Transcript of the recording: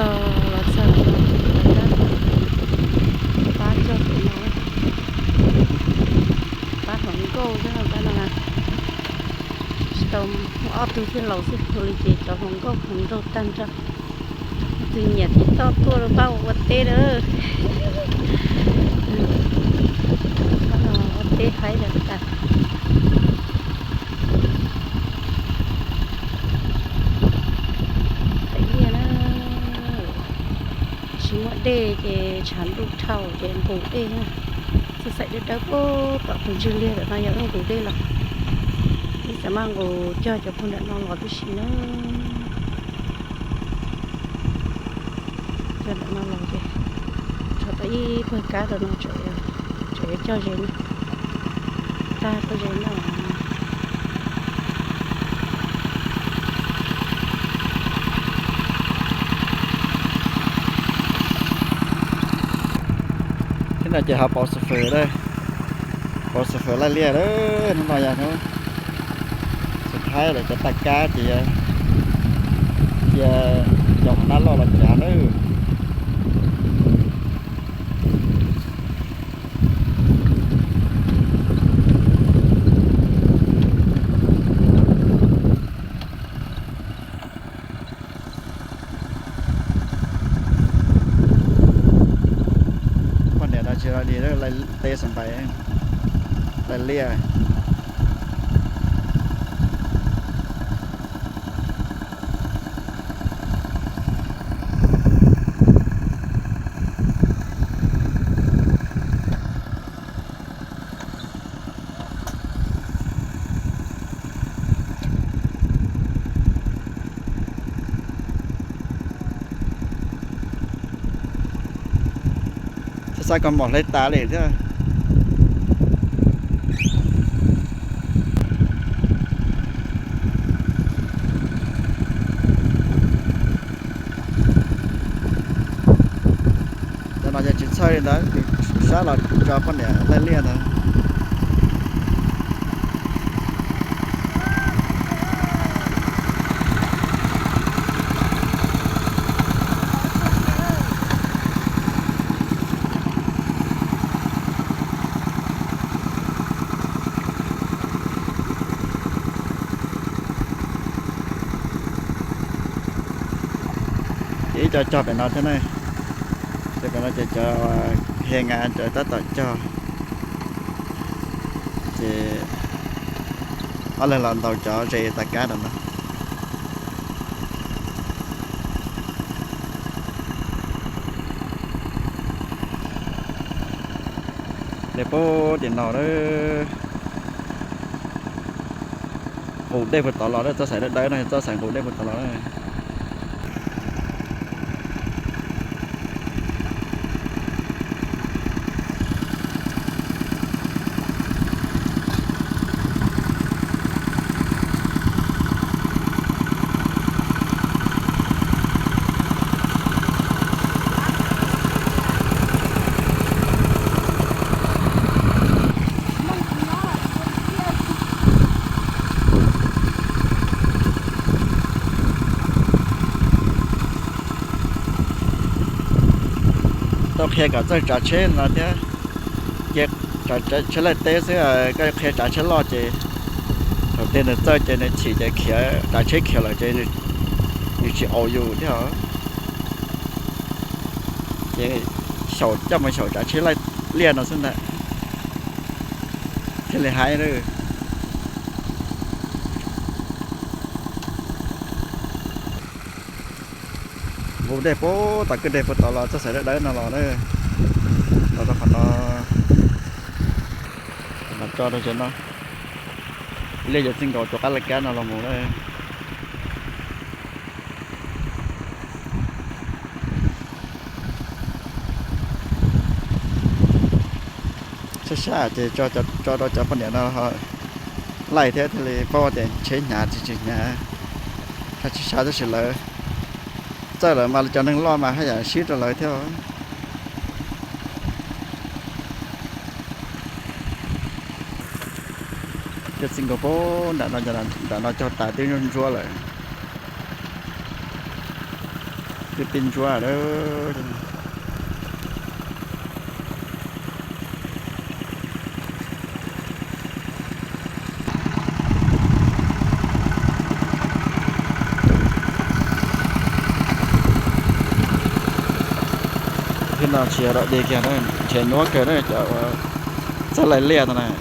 Los txog no ces pab cog pem no, pab hluas nkauj thiab no pab no na. Tsis tau, ob tug thiaj laus xwb, ua li ces cov hluas nkauj hluas nraug tag nrho. Tus nyiam tiv toj tuaj rau pab ua teb na. Pab no ua teb haib tas tas. Pem liaj na, tsis muaj dej ces tshav ntuj dhau ces nqus dej na. Txoj xaim dawb dawb puag tom tus ntsig liag ntawm no yog wb nqus dej los. Wb xav maj nqus cog cov puag nram no los tib si na. Cog nram no los ces tso tau ib puag kab rau no, tseem yuav cog ze na, tag pob zeb no. Thiab no ces ho pauv xav fwm, pauv xav fwm laij liaj. Hnub no yog hnub xub thaib lawm, cov tag kab ces cia cov hauv nab loj los cav na. Poj niam no tsis los dim, teb xas npais, laij liaj. Xav xav koj mom hle tas li thiab. Cov no ces tsis txhawj li ntawd, sab los tso poj niam laij liaj ntawd. Ces ib co cog pem no thiab ne. Ces pem no ces cov qhia ngas cov tab tom cog. Ces ob leeg los ntaus cov zes tas kab rau no. Li puag tim no, nqus dej puag tod los, txoj xaim dawb dawb no txoj xaim nqus dej puag tod los. Tau qhia kom txawj tsav tsheb no thiab, cia tsav tsheb laij teb xwb, koj qhia tsav tsheb loj ces thaum tej nws txawj ces nws chim ces khiav, tsav tsheb khiav lawm ces nws tsis aus yus thiab os. Ces xyaum coj mus xyaum tsav tsheb laij liaj no xwb ntag thiaj li haib. Nqus dej puag tom kwj deg puag tod los txoj xaim dawb dawb no los na, los rau qhov no, qhov no tso rau cov no, liaj yuav txij nkaus rov qab laj kab no los mus na. Sab sab ces tso rau cov poj niam no laij thiab thiaj li paub tias tsheb hnyav tsis tsis hnyav. Tsheb sab tab sis lawv txawj lawm mas cov neeg loj mas haj yam sib rau lawv thiab. Cov txij nkaus puag nram no, nram no cog tas twb ntsuab ntsuab lawm. Dej pij ntsuab a. Thiab no tsis yog dog dig kiag na, nrhiav nyuaj kawg na, cov txoj lais liaj no na.